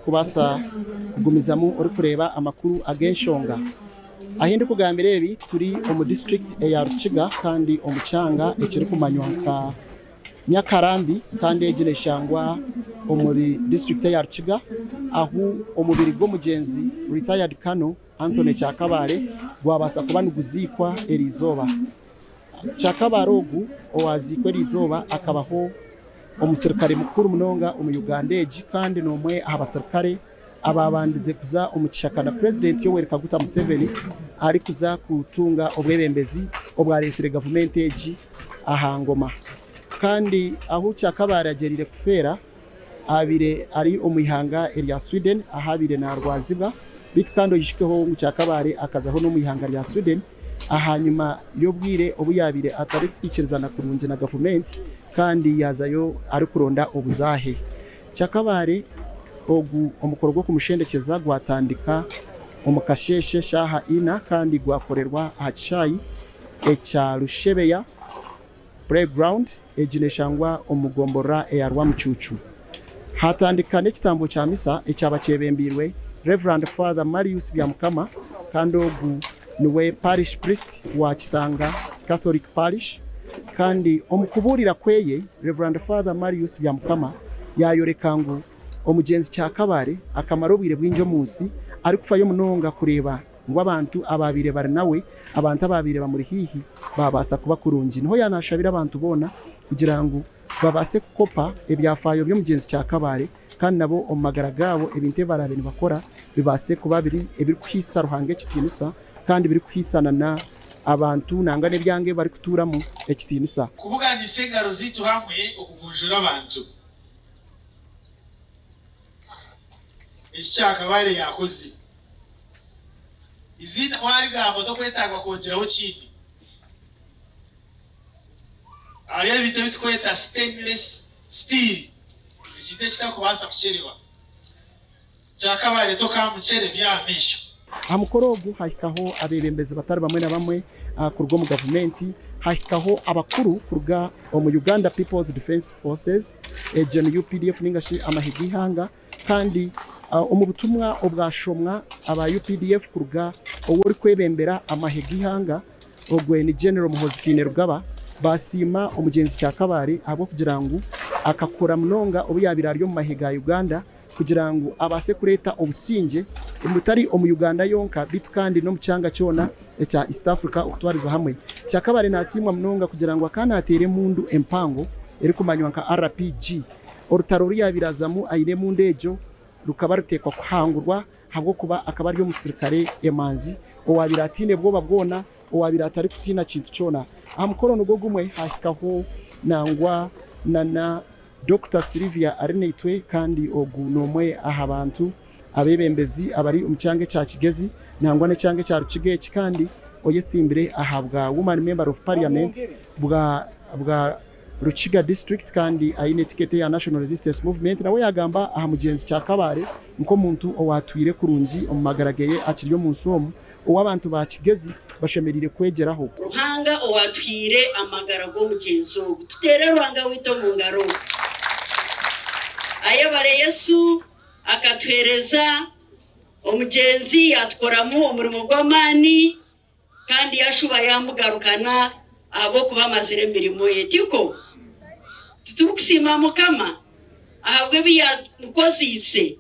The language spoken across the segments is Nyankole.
kubaasa kugumizamu orikureeba amakuru ag'enshonga. Ahi ndikugambira ebi turi omu disiturikiti eya Rukiga kandi omu kyanga ekirikumanywa nka Nyakarambi kandi egi neshangwa omuri disiturikiti eya Rukiga ahu omubiri gw'omugyenzi Retired Colonel Anthony Kyakabaare gwabaasa kuba niguziikwa eriizooba. Kyakabaare ogu owaziikwa eriizooba akabaho omusirikare mukuru munonga omu Uganda egi kandi n'omwe aha basirikare abaabandize kuza omu kishaka na Purezidenti Yoweri Kaguta Museveni arikuza kutunga obwebembezi obwareetsire gavumenti egi aha ngoma. Kandi ahu Kyakabaare agyereire kufeera abaire ari omu ihanga erya Sweden ahu abaire naarwazibwa. Beitu kandi oijukyeho ngu Kyakabaare akazaho n'omu ihanga rya Sweden ahanyima y'obwire obu yaabaire atarikwikirizana kurungi na gavumenti kandi yaazayo arikuronda obuzaahe. Kyakabaare ogu omukoro gw'okumushendekyeza gwatandika omu kasheeshe shaaha ina kandi gwakorerwa aha kishaayi ekya Rushebeya Playground, egi neshangwa omu gomborora eya Rwamucuucu. Hatandika n'ekitambo kya misa ekyaba kyebembeirwe Rev. Father Marius Byamukama kandi ogu niwe Parish Priest wa Kitanga Catholic Parish kandi omu kubuurira kweye Rev. Father Marius Byamukama yayoreka ngu omugyenzi Kyakabaare akamara obwire bwingi omunsi arikufayo munonga kureeba ngu abantu abaabaire bari nawe, abantu abaabaire bamuri haihi baabaasa kuba kurungi. Niho yaanaashabira abantu boona kugira ngu babaase kukopa ebyafaayo by'omugyenzi Kyakabaare kandi nabo omu magara gaabo ebintu ebi baraabe nibakora bibaase kuba biri ebirikuhaisa Ruhanga ekitiinisa kandi birikuhaisana na abantu nangwa n'ebyanga ebi barikutuuramu ekitiinisa. Kubuganisa engaro zaitu hamwe okugunjura abantu. Eki Kyakabaare yaakozire. Eiziina waarigamba tokwetaaga kwongyeraho kindi. Hariho ebintu ebi turikweta stainless steel, ekintu ekitakubaasa kukyereba. Kyakabaare tokamukyereby aha maisho. Aha mukoro ogu hahikaho abeebembezi batari bamwe na bamwe kuruga omu gavumenti, hahikaho abakuru kuruga omu Uganda People's Defence Forces, egyo ni UPDF ninga shi amahe g'eihanga kandi omu butumwa obwashomwa aba UPDF kuruga ou orikwebembera amahe g'eihanga ogwe ni General Muhoozi Kainerugaba basiima omugyenzi Kyakabaare ahabw'okugira ngu akakora munonga obu yaabaire ari omu mahe ga Uganda kugira ngu abaase kureeta obusingye butari omu Uganda yonka beitu kandi n'omu kyanga kyona ekya East Africa okutwariza hamwe. Kyakabaare nasiimwa munonga kugira ngu akaba nateera emundu empango erikumanywa nka RPG. Orutaro oru yaabaire azamu aine emundu egyo rukaba ruteekwa kuhangurwa ahabw'okuba akaba ari omusirikare emanzi owaabaire ataine bwoba bwona, owaabaire atarikutiina kintu kyona. Aha mukoro nigwo gumwe haahikaho nangwa nana Dokita Sylvia Arinaitwe kandi ogu n'omwe aha bantu abeebembezi abari omu kyanga ekya Kigezi nangwa n'ekyanga ekya Rukiga eki kandi oyetsimbire aha bwa Woman Member of Parliament bwa bwa Rukiga District kandi aine tiketi eya National Resistance Movement nawe yaagamba aha mugyenzi Kyakabaare nk'omuntu owaatwire kurungi omu magara geye akiri omu nsi omu ou abantu ba Kigezi bashemereire kwegyeraho. Ruhanga owatuhaire amagara g'omugyenzi ogu. Tuteere Ruhanga waitu omu ngaro. Ayebare Yesu akatuheereza omugyenzi yaatukoramu omurimo gw'amaani kandi yaashuba yaamugarukana ahabw'okuba amazire emirimo ye. Tikwo? Titurikusiima Mukama ahabw'ebi yaamukozeise?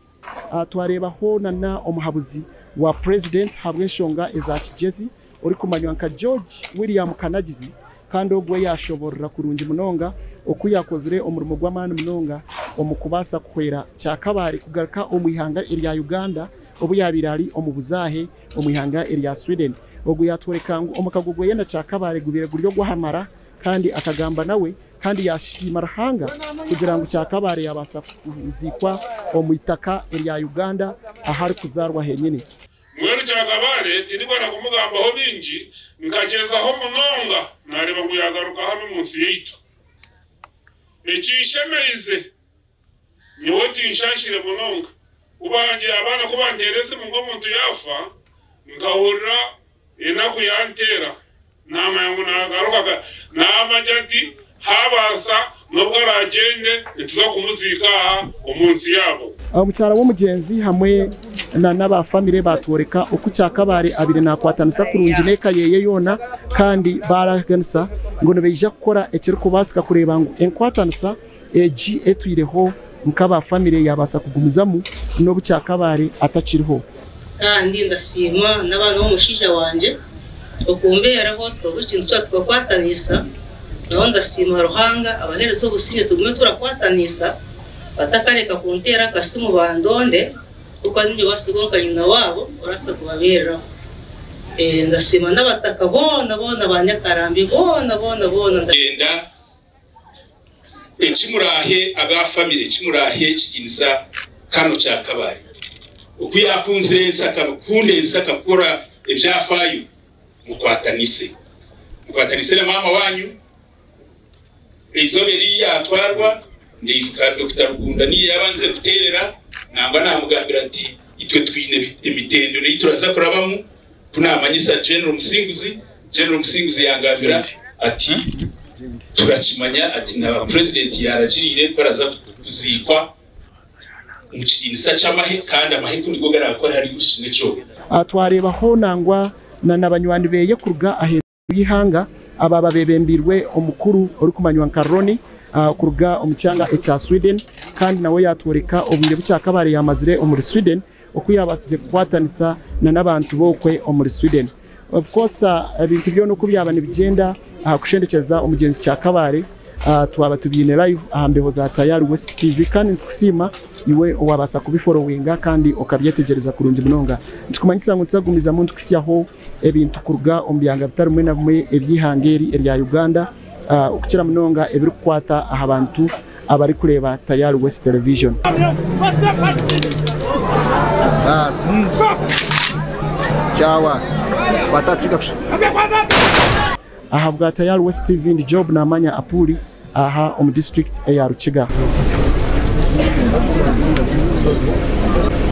Twareebaho na omuhabuzi wa Purezidenti ahabw'enshonga eza Kigyezi orikumanywa nka George William Kanagizi kandi ogwo yaashoborora kurungi munonga oku yaakozire omurimo gw'amaani munonga omu kubaasa kuhwera Kyakabaare kugaruka omu ihanga erya Uganda obu yaabaire ari omu buzaahe omu ihanga erya Sweden. Ogwo yaatworeka ngu omukago gwe na Kyakabaare gubaire guri ogw'ahamara kandi akagamba nawe kandi yaasiima Ruhanga kugira ngu Kyakabaare yaabaasa kuziikwa omu itaka erya Uganda ahu arikuzaarwa henyini. Mbwenu Kyakabaare tindikwenda kumugambaho bingi, nkagyezaho munonga naareeba ngu yaagaruka hanu omu nsi yaitu. Ekinshemeize Nyowe tinshaashire munonga. Ku bangye abaana ku banteera esimu ngu omuntu yaafa, nkahurira enaku yanteera. Naamanya ngu naagaruka. Naamanya nti Haabaasa n'obu araagyende nituza kumuziika aha omu nsi yaabo. Omukyara w'omugyenzi hamwe na n'aba famire baatworeka oku Kyakabaare abaire naakwatanisa kurungi n'eka yeeye yoona kandi baaraganisa ngu nibaija kukora ekirikubaasika kureeba ngu enkwatanisa egi etwireho nk'aba famire yaabaasa kugumizamu n'obu Kyakabaare atakiriho. Kandi ndasiima n'abaana b'omushaija wangye okumbeeraho tukaba ekintu kyona tukakwatanisa. Naho ndasiima Ruhanga abaheereza obusingye tugume turakwatanisa batakareka kunteera akasimu bandonde kuko ninye obaasize nka nyina waabo orabaasa kubabeereraho. Ndasiima n'abataka boona boona ba Nyakarambi boona boona boona. Genda ekimuraahe aba famire ekimuraahe ekitiinisa kano Kyakabaare oku yakunzire ensi akakunda ensi akakora ebyafaayo mukwatanise mukwatanise na maama wanyu eizooba eri yatwarwa ndeijuka Dr. Rugunda niye yabanze kuteerera nangwa namugambira nti itwe twine emitendero ei turaza kurabamu kunamanyisa General Musinguzi. General Musinguzi yangambira ati turakimanya ati na president yaragiriire ko araza kuziikwa omu kitiinisa ky'amahe kandi amahe ku nigo garakora hari buri kimwe kyona. Twareebaho nangwa na banywani beye kuruga aheeru y'eihanga aba babebembirwe omukuru orikumanywa nka Ronnie kuruga omu kyanga ekya Sweden kandi nawe yatworeka obwire bu Kyakabaare yamazire omuri Sweden oku yabaasize kukwatanisa na n'abantu b'okwe omuri Sweden. Of course ebintu byona oku byaba nibigyenda aha kushendekyeza omugyenzi Kyakabaare twaba tubiine live aha mbeho za Tayari West TV kandi nitukusiima iwe owabaasa kubiforowinga kandi okabyetegyereza kurungi munonga. Nitukumanyisa ngu nituzagumizamu nitukuhitsyaho ebintu kuruga omu byanga bitari bimwe na bimwe eby'eihanga eri erya Uganda okukira munonga ebirikukwata aha bantu abarikureeba Tayari West Television. Basi. Chawa. Watatu kusha. Aha bwa Tayari West TV ndi Job Namanya Apuli aha omu district eya Rukiga.